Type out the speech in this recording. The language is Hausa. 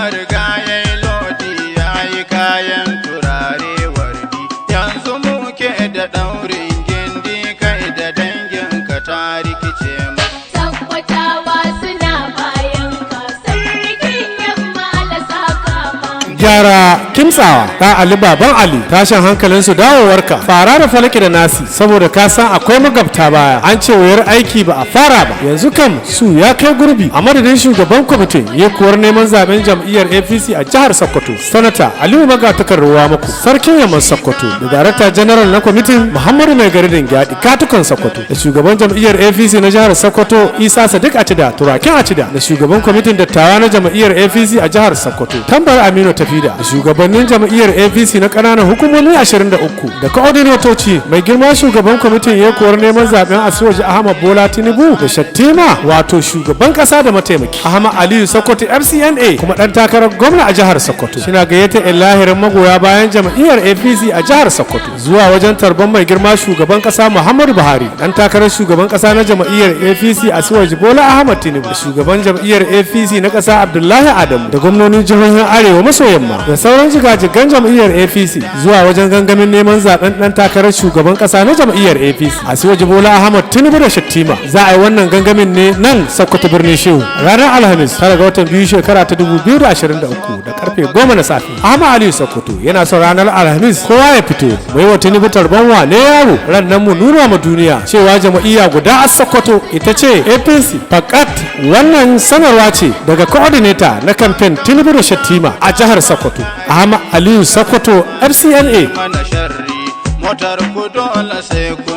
Ya riga ya yi lodi, ya yi kayan turare wardi. Yanzu muke da ɗaurin gindi, kai da danginka ta rikice mu. Sakkwatawa suna bayan ka, Sarkin Yamma, Allah saka ma. Gyara kimtsawa, ɗan Ali, baban Ali. Tashin hankalin su dawowarka. Fara da Falaki da Nasi, saboda ka san akwai magabta baya. An ce wayar aiki ba a fara ba, yanzu kam su ya kai gurbi. A madadin shugaban kwamitin yekuwar neman zaben jam'iyyar APC a jihar Sokoto, Sanata Aliyu Magatakarda Wamakko, Sarkin Yamman Sokoto, da Darakta General na kwamitin, Muhammadu Mai Garidin Gyadi Katukan Sokoto, da shugaban jam'iyyar APC na jihar Sokoto, Isa Sadiq Acida Turakin Acida, da shugaban kwamitin dattawa na jam'iyyar APC a jihar Sokoto, Tambar Aminu Tafida, da shugabannin jam'iyyar APC na ƙananan hukumomi 23 da coordinatoci, mai girma shugaban kwamitin yekuwar neman zaben Asiwaju Ahmad Bola Tinubu da Shattima, wato shugaban kasa da mataimaki, Ahmad Aliyu Sokoto FCNA, kuma dan takarar gwamna a jihar Sokoto, shina gayyata lahirin magoya bayan jam'iyyar APC a jihar Sokoto zuwa wajen tarban mai girma shugaban kasa Muhammadu Buhari, dan takarar shugaban kasa na jam'iyyar APC Asiwaju Bola Ahmad Tinubu, da shugaban jam'iyyar APC na kasa Abdullahi Adamu, da gwamnonin jihohin Arewa maso Yamma, da sauran jigajigan jam'iyyar APC zuwa wajen gangamin neman zaben dan takarar shugaban kasa na jam'iyyar APC Asiwaju Bola Ahmad Tinubu da Shattima. Za a yi wannan gangamin ne nan Sokoto, birnin Shehu, ranar Alhamis, 9 ga watan 2, shekara ta 2023, da karfe 10 na safe. Ahmad Aliyu Sokoto yana son ranar Alhamis kowa ya fito mai wa Tinubu tarban wane yaro. Ran nan mu nuna ma duniya cewa jam'iyya guda a Sokoto ita ce APC fakat. Wannan sanarwa ce daga coordinator na kamfen Tinubu da Shattima a jihar Sokoto, Ahmad Aliyu Sokoto FCNA. Mana sharri motar ku dole sai ku